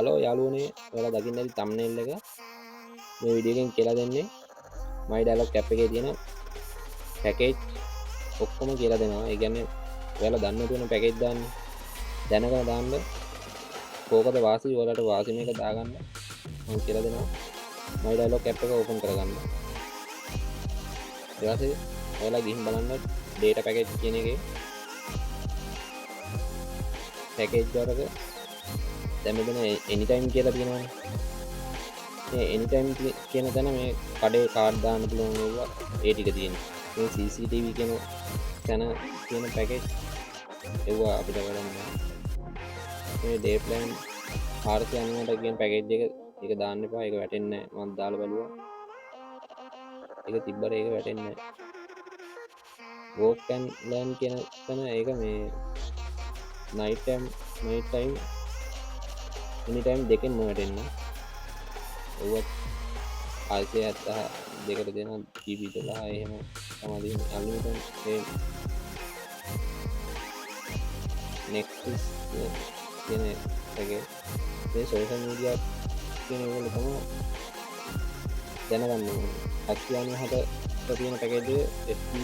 Hello යාළුවනේ, ඔයාලා දකින්න ඇති thumbnail එක මේ වීඩියෝ එකෙන් කියලා දෙන්නේ My Dialog app එකේ තියෙන පැකේජ් ඔක්කොම කියලා දෙනවා. ඒ කියන්නේ ඔයාලා දන්නේ නැති වෙන පැකේජ් දාන්න, දැනගෙන දාන්න කෝකද වාසි, ඔයාලට වාසි මේක දාගන්න මම කියලා දෙනවා. My Dialog app එක ඕපන් කරගන්න. ඊට පස්සේ ඔයාලා ගිහින් බලන්න data package කියන එකේ පැකේජ් වර්ග දැන් මෙතන anytime කියලා තියෙනවනේ. මේ anytime කියන තැන මේ කඩේ කාඩ් දාන්න පුළුවන් ඒවා ඒ ටික තියෙනවා. මේ CCTV කියන තැන තියෙන පැකේජ් ඒවා අපිට වැඩක් නෑ. මේ day plan 498 කියන පැකේජ් එක ඒක දාන්න එපා, ඒක වැටෙන්නේ නෑ. මං දාලා බැලුවා. ඒක තිබ්බට ඒක වැටෙන්නේ නෑ. Walk and learn කියන තැන ඒක මේ night time, night time, any time දෙකෙන්ම වැටෙන්නේ. ඔව්වත් 672කට දෙනවා GB 12 එහෙම තමයි දෙන්නේ. අන්ලිමිටඩ් ඒ Nexus කියන එකේ මේ සෝෂල් මීඩියා කියන ඒවල තමයි දැනගන්න ඕනේ. 797 තියෙන පැකේජ් එක FB,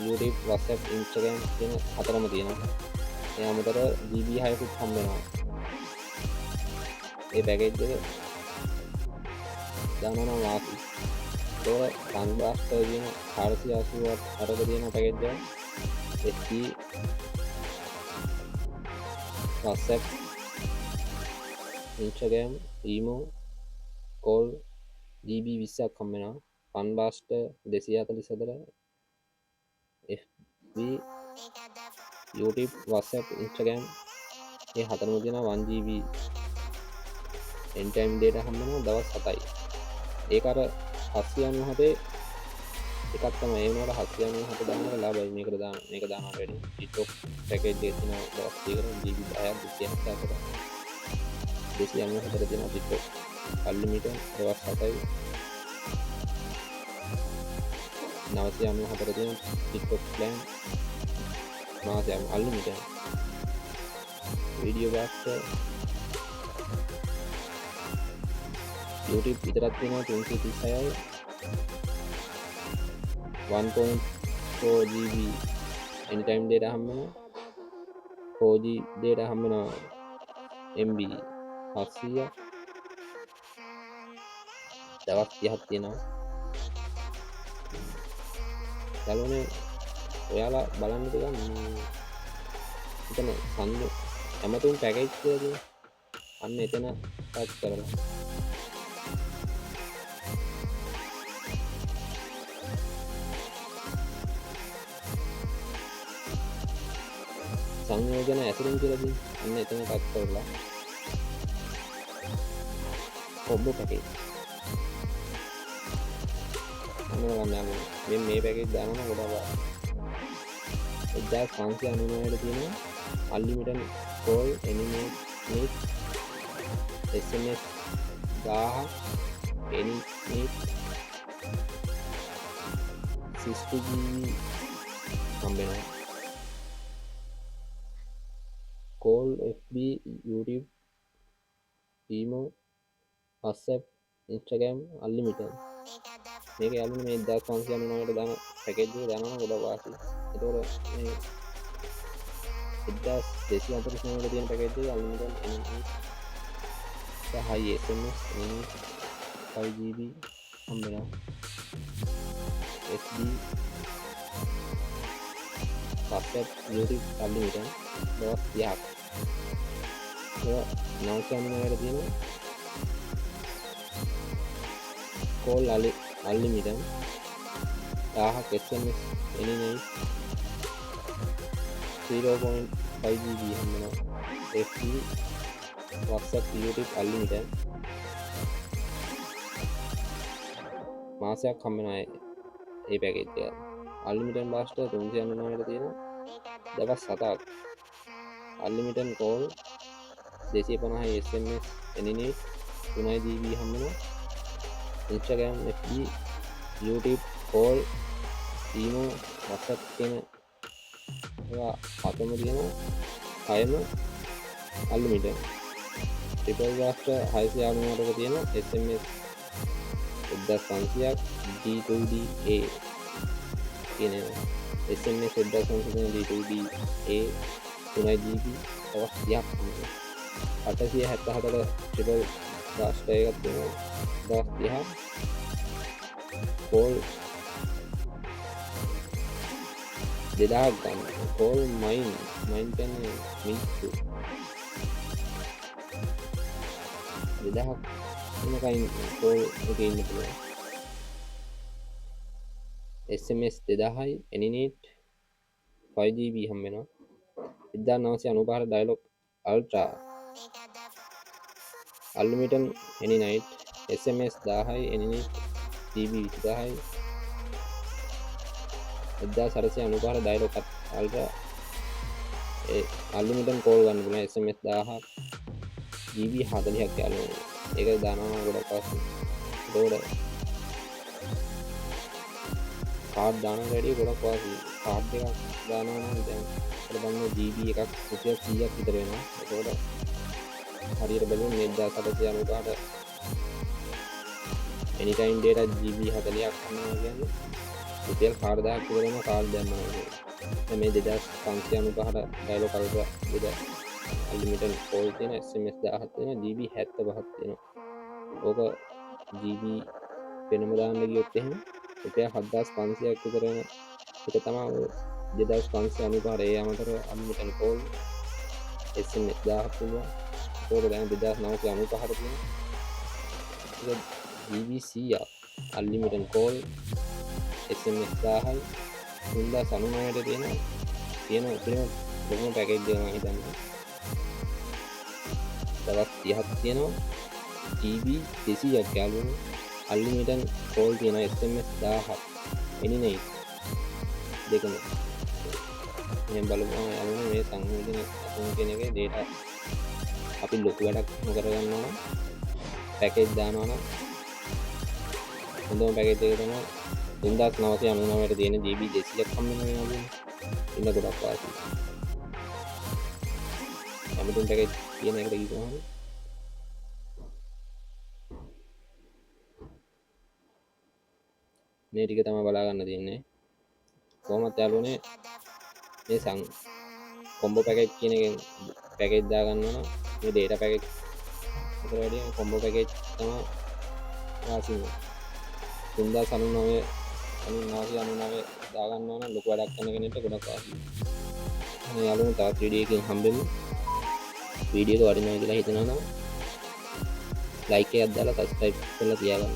YouTube, WhatsApp, Instagram කියන හතරම තියෙනවා. ඒ අමතරව GB 6කුත් හම්බ වෙනවා. ඒ පැකේජ් එක දානවා නම් වාසි. ඒතකොට Sun Blaster කියන 488ක තියෙන පැකේජ් එක FB, WhatsApp, Instagram, Imo, call GB 20ක් හම්බ වෙනවා. Fun Blaster 244 FB, YouTube, WhatsApp, Instagram මේ හතරම තියෙනවා. 1 GB anytime data හම්බ වෙනවා දවස් 7යි. ඒක අර 797 එකක් තමයි. ඒ වුණාට 797 දානකොට ලාභයි. මේකට දාන මේක දානවට වැඩි. TikTok package එක තියෙනවා දවස් දෙකකට GB 10ක් 274 294 තියෙනවා TikTok unlimited දවස් 7යි. 994 තියෙන TikTok plan මාසයක් අන්ලිමිටඩ්. වීඩියෝ බාස්ටර් YouTube විතරක් තියෙනවා 336යි. 1.4 GB anytime data හම්බ වෙනවා. 4G data හම්බ වෙනවා MB 700ක් දවස් 30ක් තියෙනවා. යාළුවනේ ඔයාලා බලන්න ටිකක් එතන සංයු ඇමතුම් පැකේජ් කියලා තියෙනවා. අන්න එතන ටච් කරලා සංයෝජන ඇසුරින් කියලා තියෙනවා. අන්න එතන ටච් කරලා කොම්බෝ පැකේජ් අන්න බලන්න යාළුවනේ. මේ පැකේජ් දානවා නම් ගොඩක් වාසි. 1599ට තියෙනවා අන්ලිමිටඩ් කෝල් එනි මිනිට් SMS 1000ක් එනි මිනිට් 60 GB හම්බ වෙනවා. Call FB, YouTube, Imo, WhatsApp, Instagram unlimited. මේක යාළුවනේ මේ 1599ට දාන පැකේජ් එක දානවා නම් ගොඩක් වාසි. එතකොට මේ 1249ට තියෙන පැකේජ් එක අන්ලිමිටඩ් එනි මිනිට් 10යි SMS එනි 5 GB හම්බ වෙනවා. FB, WhatsApp, YouTube unlimited දවස් 30ක්. ඒවා 999ට තියෙන කෝල් අන්ලිමිටඩ් 1000ක් SMS එනි night 0.5 GB හම්බ වෙනවා. FB, WhatsApp, YouTube unlimited මාසයක් හම්බ වෙනවා ඒ පැකේජ් එක. අන්ලිමිටඩ් බාස්ටර් 399ට තියෙනවා දවස් 7ක්. අන්ලිමිටඩ් කෝල් 250යි SMS එනි නිට් 3 GB හම්බ වෙනවා. Instagram, FB, YouTube, call, Imo, WhatsApp කියන ඒවා හතම තියෙනවා. හයම අන්ලිමිටඩ්. ට්‍රිපල් බ්ලාස්ටර් 698ක තියෙන SMS 1500ක් D2DA කියන SMS 1500 තියෙන D2DA 3 GB දවස් 30ක් හම්බ 874 ට්‍රිපල් බ්ලාස්ටර් එකක් තියෙනවා දවස් 30ක් කෝල් 2000ක් ගන්න. කෝල් මයින් මයින් කියන්නේ මිනිස්සු 2000ක් වෙනකන් කෝල් එකේ ඉන්න පුළුවන්. SMS 2000යි ඇනිනේට් 5 GB හම්බ වෙනවා. 1995 Dialog ultra unlimited any night SMS 1000යි ඇනිනේට් GB 20000යි. 1695 dialogue ultra ඒ අන්ලිමිටඩ් කෝල් ගන්න පුළුවන් SMS 1000ක් GB 40ක් යාළුවනේ. ඒක දානවා නම් ගොඩක් අවශ්‍යයි. එතකොට කාඩ් දානවා වැඩිය ගොඩක් වාසි. කාඩ් එකක් දානවා නම් දැන් අර බලන්න GB එකක් රුපියල් 100ක් විතර වෙනවා. එතකොට හරියට බැලුවොත් මේ 1895ට anytime data GB 40ක් හම්බ කියන්නේ රුපියල් 4000ක් විතර වෙනවා කාඩ් දැම්මම. දැන් මේ 2595ට ඩයලොග් අල්ට්‍රා දෙද අන්ලිමිටඩ් කෝල් තියෙන SMS 1000ක් තියෙනවා GB 75ක් තියෙනවා. ඕක GB වෙනම දාන්න ගියොත් එහෙම රුපියල් 7500ක් විතර වෙන එක තමයි ඔය 2595ට. ඒ අමතරව අන්ලිමිටඩ් කෝල් SMS 1000ක් පුළුවන්. ඒක දැන් 2995ට තියෙනවා. ඒක GB 100ක් අන්ලිමිටඩ් කෝල් SMS 1000යි 3099ට තියෙන උපරිම ලොකුම පැකේජ් එක මම හිතන්නේ. දවස් 30ක් තියෙනවා GB 200ක් යාළුවනේ. අන්ලිමිටඩ් කෝල් තියෙනවා SMS 1000ක් එනි නයිට් දෙකම. එහෙනම් බලමු යාළුවනේ මේ සංයෝජන 80 කියන එකේ ඩේටා අපි ලොකු වැඩක් කරගන්නවා නම් පැකේජ් දානවා නම් හොඳම පැකේජ් එක තමයි 3999ට තියෙන GB 200ක් හම්බ වෙනවා යාළුවනේ. ඉන්න ගොඩක් වාසි. ඇමසෝන් පැකේජ් කියන එකට ගිහුවම මේ ටික තමයි බලා ගන්න තියෙන්නේ. කොහොමත් යාළුවනේ මේ සං කොම්බෝ පැකේජ් කියන එකෙන් පැකේජ් දා ගන්නවා නම් මේ ඩේටා පැකේජ් එකට වැඩිය කොම්බෝ පැකේජ් තමයි වාසිම. 3099 3999 දා ගන්නවා නම් ලොකු වැඩක් කරන කෙනෙක්ට ගොඩක් වාසියි. අනේ යාළුවනේ තවත් වීඩියෝ එකකින් හම්බෙමු. වීඩියෝ එක වටිනවා කියලා හිතනවා නම් ලයික් එකක් දාලා සබ්ස්ක්‍රයිබ් කරලා තියාගන්න.